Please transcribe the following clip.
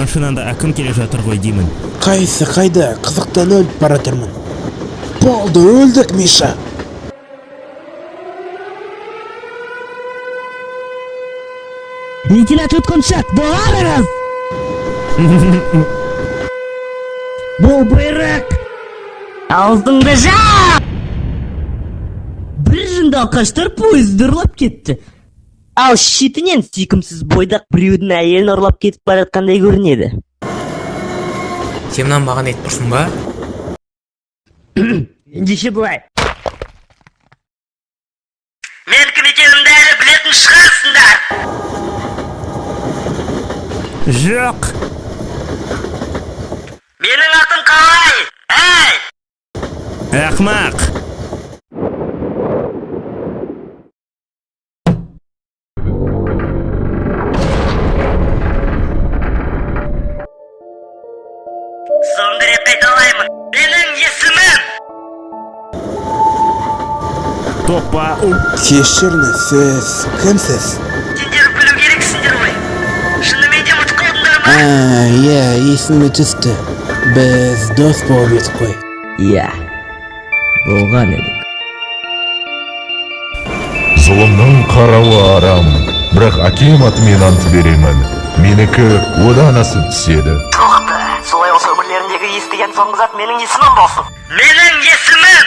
Машинада әкім келе жатыр ғой деймін. Қайсы қайда? Қызықтан өліп бара жатырмын. Болды, өлдік, Миша. Лейтенант Өткіншек, доғарыңыз! Бұл бұйрық! Аузыңды жап! Бір жынды алқаштар пойызды ұрлап кетті. Ал шетінен сүйкімсіз бойдақ біреудің әйелін ұрлап кетіп бара жатқандай көрінеді. Сен мынаны маған айтып тұрсың ба? Ендеше былай. Мен кім екенімді әлі білетін шығарсыңдар! Жоқ! Менің атым қалай? Әй! Ақмақ! Соңғы рет қайталаймын. Менің есімім! Топа у. Кешіріңіз, сіз кімсіз? Сендер білу керексіңдер ғой. Шынымен де ұмытып қалдыңдар ма? А, иә, есіме түсті. Біз дос болып едік қой. Иә, болған едік. Зұлымның қарауы арам, бірақ әкем атымен ант беремін, менікі одан асып түседі. Тоқта, солай осы өмірлеріндегі естіген соңғы зат менің есімім болсын. Менің есімім!